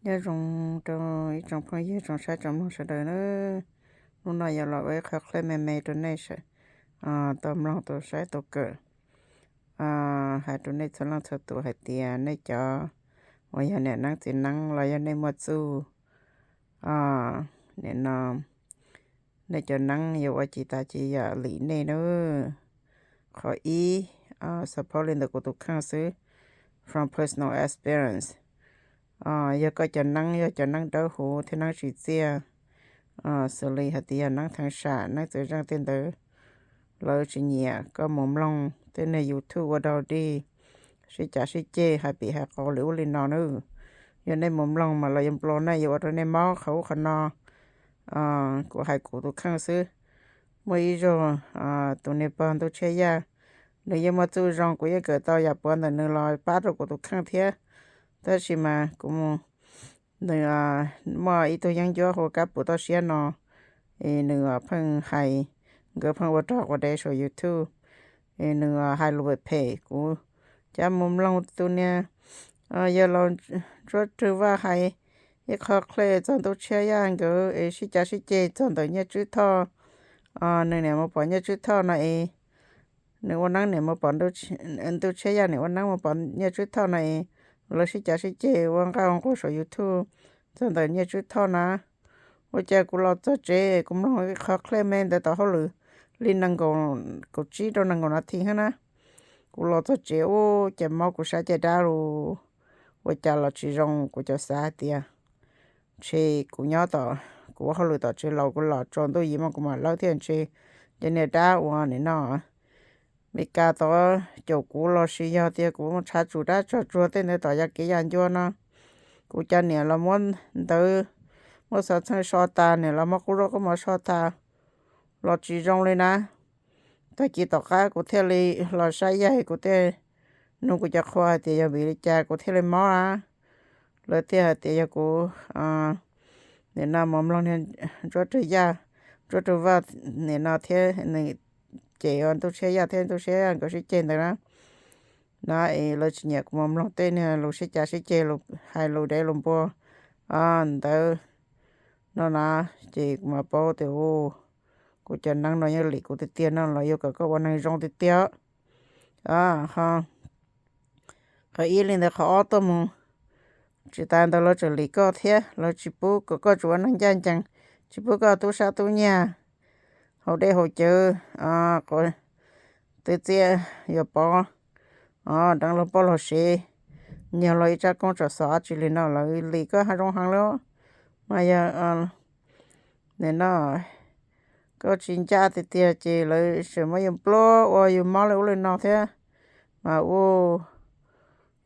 Nyob zoo rau ib tsoom phooj ywg tsoom saib tsoom mloog sawv daws na. Hnub no yuav los ua ib qho clip me me rau nej tau mloog tau saib tau kawm, hais rau nej txhua leej txhua tus hais tias nej cov uas yog niam neeb txiv neeb los yog nej muaj txuj, nim no nej cov neeb yuav ua ci tas ces yam lim nej na. Qhov ib, xav paub li ntawm kuv tus kheej xwb, from personal experience. Yog koj cov neeb yog cov neeb dawb huv thiab neeb tsim txiaj, xws li hais tias yog neeb theev sam neeb txawv zeej tej ntawd, lawv tsis nyiam koj mus mloog tej niag YouTube ua dog dig, sib cav sib ceg hais pim hais qau li ub li no na. Yog nej mus mloog mas lawv yuav nplo nej, yuav ua rau nej mob qhov ub qhov no. Kuv hais kuv tus kheej xwb. Muaj ib zaug tus niag pog Ntuj Tshiab Yaj, nws yeej muaj txuj zoo, kuv yeej kawm tau yam puav ntawm nws los pab rau kuv tus kheej thiab. Tab sis mas kuv mus, nws muaj ib tug yeeb ncuab hu ua Kab Pum Toj Siab no, es nws pheej hais, nkawd pheej ua rog quas dev saum YouTube, es nws hais lus phem phem, kuv cab mus mloog tus niag yawg laus Ntsuab Rwg Vaj hais ib qho clip txog Ntuj Tshiab Yaj nkawd es sib cav sib ceg txog ntawm Nyiaj Tswb Thoj. Nws niam mus pom Nyiaj Tswb Thoj no es, nws ua neeb niam mus pom, Ntuj Tshiab Yaj niam ua neeb mus pom Nyiaj Tswb Thoj no es, lawv sib cav sib ceg ua nqaj ua nqug saum YouTube txog ntawm Nyiaj Tswb Thoj na. Ua cas kuv los txog tsev kuv mloog ib qho clip me ntawd tau hauj lwm li nees nkaum, kaum tsib rau nees nkaum nas this thiab na. Kuv los txog tsev ua cas mob kuv sab caj dab lus, ua cas los tsis zoo, kuv cov xav hais tias ntshe kuv nyob tom, kuv ua hauj lwm tom tsev laus, kuv los tsaus ntuj yim mas kuv mam lawb thiab ntshe cov niag dab uas nim no Meskas tod caum kuv los sis yog tias kuv mus tshav tsum dab tsog tsuag tej ntawd tom yav kev yam ncua no. Kuv cov niam los muab ntawv, muab xov txheej so tas, niam los muab qub zaub qub mov so tas los tsis zoo li na. Tag kis tom qab kuv thiaj li los saib yaig, kuv thiaj nug kuv cov qhua hais tias yog vim li cas kuv thiaj li mob na. Lawv thiaj hais tias yog kuv nim no mus mloog niag Ntsuab Rwg Yaj, Ntsuab Rwg Vaj nim no thiab nws cem ua Ntuj Tshiab Yaj thiab Ntuj Tshiab Yaj nkawd sib ceg ntawd na. Na es lawv tsis nyiam kuv mus mloog tej niag lus sib cav sib ceg, hais lus dev lus npua ntawd no na, ces kuv mam paub tias u, kuv cov neeb no yeej lim kuv tiag tiag no, lawv yuav kom koj ua neeg zoo tiag tiag. Qhov ib li ntawd, qhov ob tuaj mus, tsis tas ntawd lawv tseem lim koj thiab, lawv tsis pub kom koj tsis ua neeg ncaj ncees, tsis pub koj tub sab tub nyiag, haus dej haus cawv, qhov twb txiaj yuav pov, deev luag poj luag sev, nyiag luag ib tsab koob tsom xov dab tsi li no lawv lim koj hav zoov heev li. Mas yog nim no koj tsis ncaj tiag tiag ces lawv tseem muab yus npluab ua yus mob li ub li no thiab. Mas u,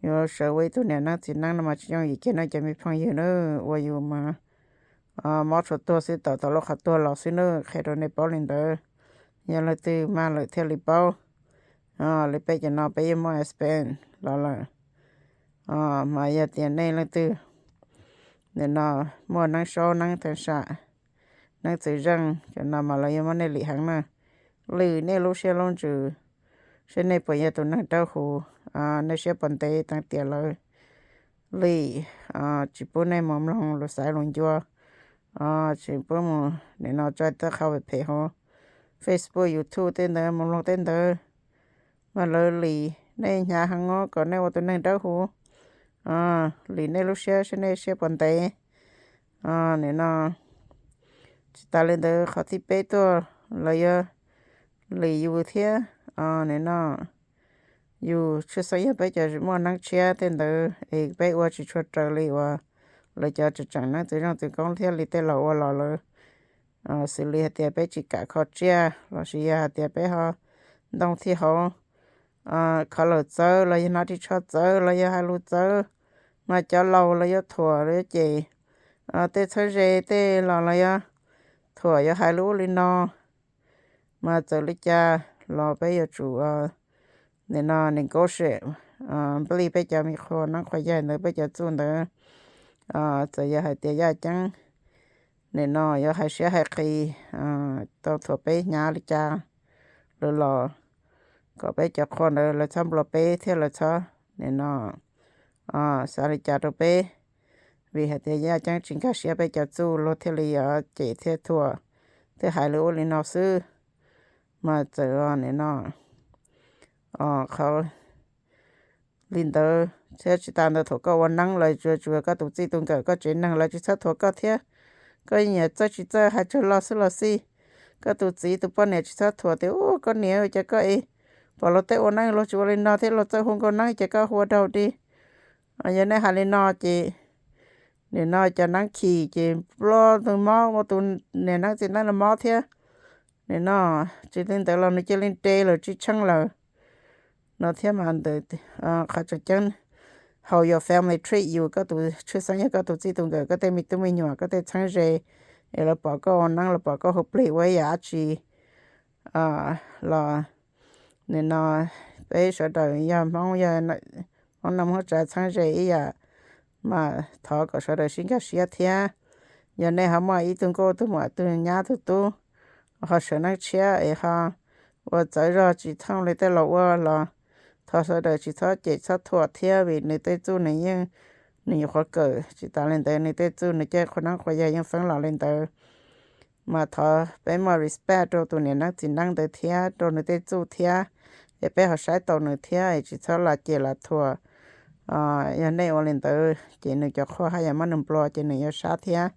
yuav sawv ua ib tug niam neeb txiv neeb no mas tsis yooj yim kiag no cov me phooj ywg na, ua yus mas mob tshua tuag xwb, tawm tau lub qhov tuag los xwb na, qhia rau nej paub li ntawd. Yog leej twg mag lawm thiaj li paub, li peb cov no peb yeej muaj experience los lawm. Mas yog tias nej leej twg nim no muaj neeb saub neeb theev sam, neeb txwv zeej cov no mas lawv yuav muab nej lim heev na. Lim nej lub siab lub ntsws, saib nej puas yog tus neeg dawb huv, nej siab puas ntev teev tiam lawv lim, tsis pub nej mus mloog lus xaiv lus ncua, tsis pub mus nim no tso tej qhov phem hauv Facebook, YouTube tej ntawd, mus mloog tej ntawd. Mas lawv lim nej hnyav heev os, kom nej ua tus neeg dawb huv, lim nej lub siab saib nej siab puas ntev. Nim no tsis tas li ntawd, qhov thib peb tuaj lawv yuav lim yus thiab. Nim no yus tshwj xeeb yog peb cov muaj neeb tshiab tej ntawd es peb ua tsis tshua raws li uas lawv cov tseem tseem neeb txwv zeej txwv koob thiab li tej laus ua los lawm. Xws li hais tias peb tsis kam kho tsiaj los sis yog hais tias peb ho ntoo thij hauv, kho lawm txawv los yog hnav ris tsho txawv los yog hais lus txawv, mas cov laus lawv yuav thuam lawv yuav cem, tej txheeb ze tej los lawv yuav thuam yuav hais li ub li no. Mas txawm li cas los peb yuav tsum nim no negotiate, nplij peb cov me qhua neeb qhua yaig ntawd, peb cov txuj ntawd. Txawm yog hais tias yaj ceeb nim no yuav hais siab hais qis, tau thuam peb hnyav li cas lawm los kom peb cov qhua ntawd lawv txhob nplua peb thiab lawv txhob nim no xav li cas rau peb. vim hais tias yaj ceeb tsis nkag siab peb cov txuj luag thiaj li yuav cem thiab thuam, thiaj hais li ua li no xwb. Mas txawm nim no qhov li ntawd thiab tsis tas ntawd, thaum koj ua neeb lawv tsuas tsuas koj tus txij tus nkawm koj tsev neeg lawv tsis txhob thuam koj thiab. Koj yeej yuav txawj tsis txawj hais tsawg lo xwb los xij, koj tus txiv tus poj niam tsis txhob thuam tias, u, koj niam, cas koj es pom luag tej ua neeb luag tsis ua li no thiab luag txawj hu nkauj neeb, cas koj hu ua daug di. Yog nej hais li no ces nim no cov neeb khi ces ploj tus mob ua tus niam neeb txiv neeb los mob thiab. Nim no tsis li ntawd los nws cia li nte lawm tsis tsheej lawm no thiab mas ntawd. Qhov tseem ceeb, how your family treat you, koj tus tshwj xeeb yog koj tus txij tus nkawm, koj tej me tub me nyuam, koj tej txheeb ze, es lawv pom koj ua neeb, lawv pom koj hu plig ua ib yam dab tsi los nim no peb sawv daws yog Hmoob, yog Hmoob noj Hmoob tsav txheeb ze ib yam, mas thov kom sawv daws sib nkag siab thiab. Yog nej ho muaj ib tug nkauj tug muam tug nyab tug tub ho sawv neeb tshiab es ho ua txawv zog tsis thooj li tej laus ua los thov sawv daws tsis txhob cem txhob thuam thiab, vim nws tej txuj nws yeej, nws nyuam qhuav kawm, tsis tas li ntawd nws tej txuj nws coj qhua neeb qhua yaig yeej feeb los li ntawd. Mas thov peb muaj respect rau tus niam neeb txiv neeb ntawd thiab rau nws tej txuj thiab, es peb ho saib taus nws thiab es tsis txhob lam cem lam thuam. Yog nej ua li ntawd ces nws cov qhua haj yam muab nws nplua ces nws yuav sab thiab.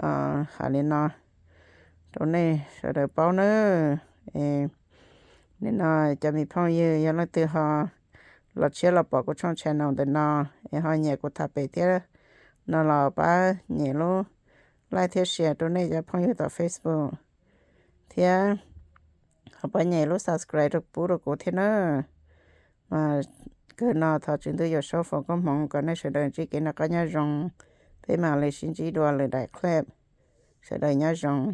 Hais li no rau nej sawv daws paub nawb. Nim no cov me phooj ywg yog leej twg ho los tshiab los pom kuv tshooj channel ntawm no es ho nyiam kuv tham pem thiab no los pab nyem lub like thiab share rau nej cov phooj ywg tom Facebook thiab ho pab nyem lub subscribe rau pub rau kuv thiab nawb. Mas kawg no thov Tswv Ntuj Yawm Saub foom koob hmoov kom nej sawv daws ntsib kev noj qab nyob zoo. Peb mam li sib ntsib dua lwm daim clip. Sawv daws nyob zoo.